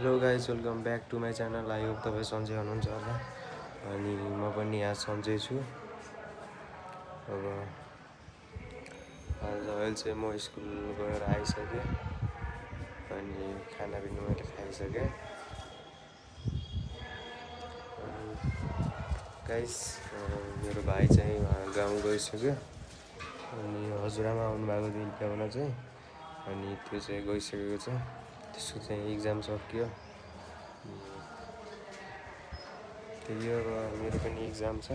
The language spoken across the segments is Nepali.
Hello guys, welcome back to my channel. I hope तपाईँ सन्चै हुनुहुन्छ होला। अनि म पनि यहाँ सन्चै छु। अब अहिले चाहिँ म स्कुल गएर आइसकेँ अनि खानापिना मैले खाइसकेँ। गाइस, मेरो भाइ चाहिँ गाउँ गइसक्यो अनि हजुरआमा आउनुभएको थियो ल्याउन चाहिँ, अनि त्यो चाहिँ गइसकेको छ। त्यसको चाहिँ इक्जाम सकियो। त्यही अब मेरो पनि इक्जाम छ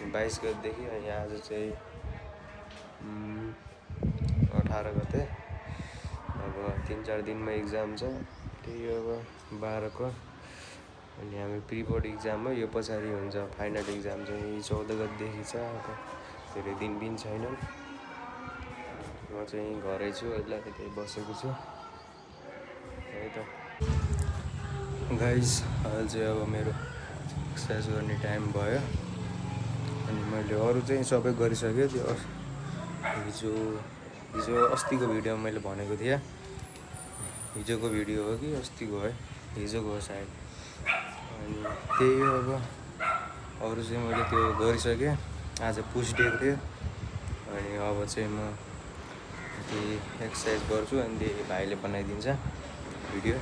22 गतेदेखि, अनि आज चाहिँ 18 गते। अब 3-4 दिनमा इक्जाम छ। त्यही अब 12 को, अनि हामी प्री बोर्ड इक्जाम हो। यो पछाडि हुन्छ फाइनल इक्जाम चाहिँ 14 गतेदेखि छ। अब धेरै दिन पनि छैन। म चाहिँ घरै छु, अहिले त्यही बसेको छु है त। गाइस, अहिले चाहिँ अब मेरो एक्सर्साइज गर्ने टाइम भयो अनि मैले अरू चाहिँ सबै गरिसकेँ। त्यो हिजो अस्तिको भिडियोमा मैले भनेको थिएँ, हिजोको भिडियो हो कि अस्तिको है, हिजोको हो सायद। अनि त्यही हो, अब अरू चाहिँ मैले त्यो गरिसकेँ। आज पुस डे थियो अनि अब चाहिँ म त्यही एक्सर्साइज गर्छु अनि त्यही भाइले बनाइदिन्छ भिडियो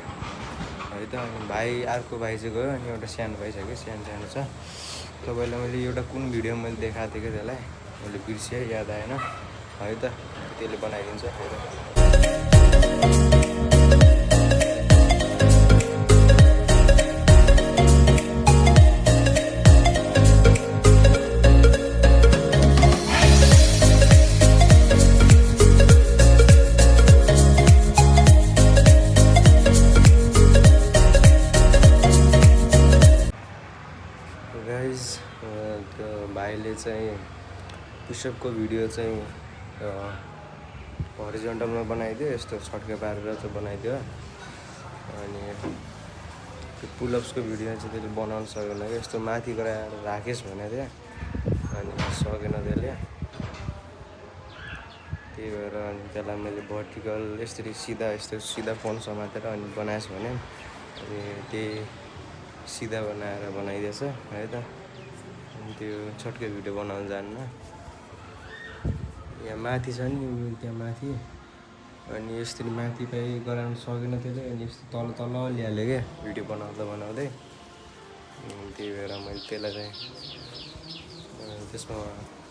है त। अनि अर्को भाइ चाहिँ गयो, अनि एउटा सानो भाइ छ कि सानो छ। तपाईँलाई मैले एउटा कुन भिडियो मैले देखाएको थिएँ कि त्यसलाई मैले बिर्सेँ, याद आएन है त। त्यसले बनाइदिन्छ है त। गाइज, त्यो भाइले चाहिँ पुसअपको भिडियो चाहिँ हरिजन्टलमा बनाइदियो, यस्तो छड्के पारेर चाहिँ बनाइदियो। अनि त्यो पुलअप्सको भिडियो चाहिँ त्यसले बनाउनु सकेन कि, यस्तो माथि गएर राखेस् भनेको थियो अनि सकेन त्यसले। त्यही भएर अनि त्यसलाई मैले भर्टिकल यस्तो सिधा फोन समातेर अनि बनाएस् भने, अनि त्यही सिधा बनाएर बनाइदिएछ है त। अनि त्यो छड्के भिडियो बनाउनु जान्न। यहाँ माथि छ नि, त्यहाँ माथि, अनि यसरी माथि गराउनु सकेन त्यसले, अनि यस्तो तल ल्याइहाल्यो क्या भिडियो बनाउँदै। त्यही भएर मैले त्यसलाई चाहिँ त्यसमा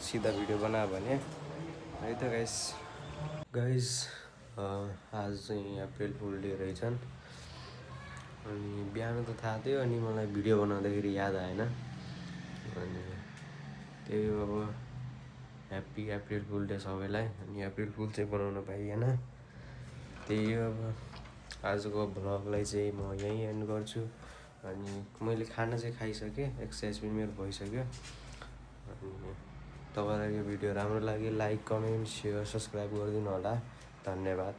सिधा भिडियो बनायो भने है त। गाइस, आज चाहिँ अप्रिल फुल डे रहेछन्। अनि बिहान त थाहा थियो, अनि मलाई भिडियो बनाउँदाखेरि याद आएन। अनि त्यही हो, अब ह्याप्पी अप्रिल फुल डे सबैलाई। अनि अप्रिल फुल चाहिँ बनाउन पाइएन। त्यही हो, अब आजको भ्लगलाई चाहिँ म यहीँ एन्ड गर्छु। अनि मैले खाना चाहिँ खाइसकेँ, एक्सर्साइज पनि मेरो भइसक्यो। अनि तपाईँलाई यो भिडियो राम्रो लाग्यो, लाइक, कमेन्ट, सेयर, सब्सक्राइब गरिदिनु होला। धन्यवाद।